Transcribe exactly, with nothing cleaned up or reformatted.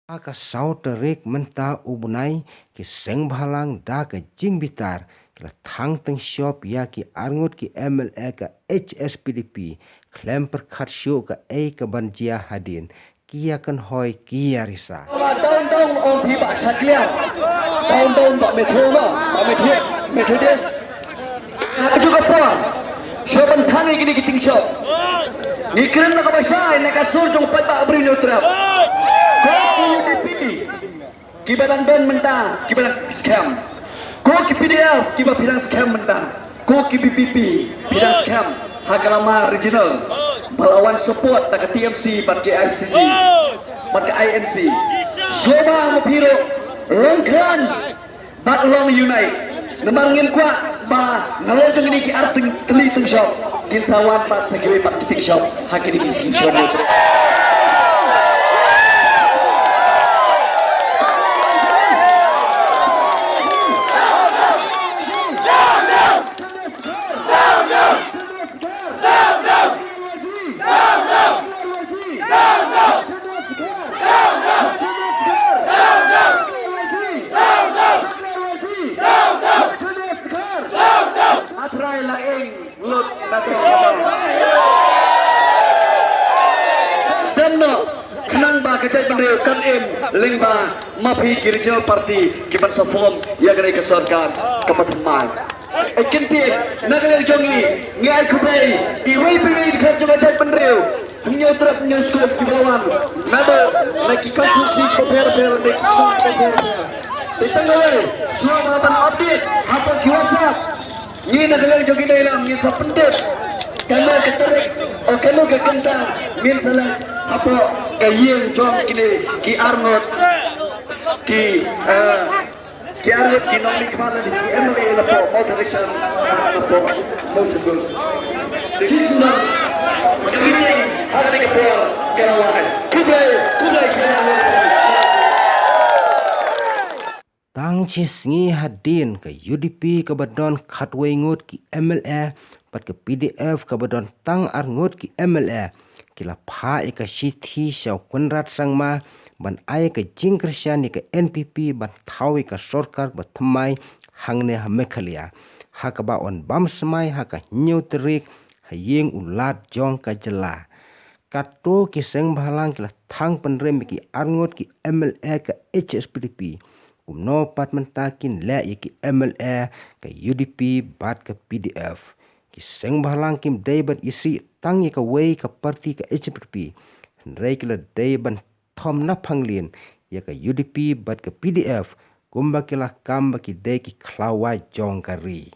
Ha ka saw tarik mynta u bnai, ki seng bhalang da ka jingbitar ki la thang tyngshop ïa ki arngut ki M L A ka H S P D P, khlem pyrkhat shuh kaei kaban jia hadien, ki ïa kynhoi ki ïa risa. Ba down down ong phi ba shakliang. Down down ba methu ma, ba methu, Methodist. Ha ka juh ka por, shuwa ban thang ïa kine ki tyngshop, ngi kren na kaba shai na ka sur jong u paidbah Bri Hynñiewtrep. Ko ki U D P kiba dang don mynta kiba dang skhem, ko ki P D F kiba phi dang skhem mynta, ko ki V P P phi dang skhem ha ka lama regional, ba la wan support da ka T M C bad ka I C C bad ka I N C. Shuwa ma phi ruh long khlaiñ bad long unite. Namar ngim kwah ba nalor jong kine ki ar tyng-, tylli tyngshop kin sa wan pat sa kiwei pat ki tyngshop ha kine ki sngi shuwa. Trai la ing lut na ka. Don noh khnang ba ka jaitbynriew kan im lyngba ma phi ki regional party kiban sa form ïa kane ka sorkar kaba thymmai. Ai kyntien, na ka liang jong ngi, ngi ai khublei iwei pa iwei dkhot jong ka jaitbynriew Hynñiewtrep Hynñiewskup kiba la wan naduh na ki constituency bapher bapher, na ki shnong bapher bapher. Te tang kawei, shuwa ban update hapoh ki WhatsApp, ngi na ka liang jong ki nongïalam ngin sa pyntip kano ka tarik, o kano ka kynta ngin sa leit hapoh ka ïing jong kine ki arngut ki, eh, ki arngut ki nongmihkhmat lane ki M L A napoh Mawthadraishan, napoh Mawshynrut. Ki sngewbha ka meeting ha kane ka por ka la wai. Khublei, khublei shibun. Tang shi sngi hadien ka U D P kaba don khatwei ngut ki M L A bad ka P D F kaba don tang ar ngut ki M L A ki la phah ïa ka shithi sha u Conrad Sangma ban ai ka jingkyrshan ïa ka N P P ban thaw ïa ka sorkar ba thymmai hangne ha Meghalaya, ha kaba yn bam smai ha ka hynñiew tarik ha ïing u Lat jong ka jylla. Katto ki seng bhalang ki la thang pynrem ïa ki arngut ki M L A ka H S P D P. Kumno pat mynta kin leh ïa ki M L A ka U D P bad ka P D F. Ki seng bhalang kim dei ban isih tang ïa kawei ka parti ka H S P D P, hynrei ki la dei ban thom na phanglien ïa ka U D P bad ka P D F, kumba ki la kam ba ki dei ki khlawait jong ka ri.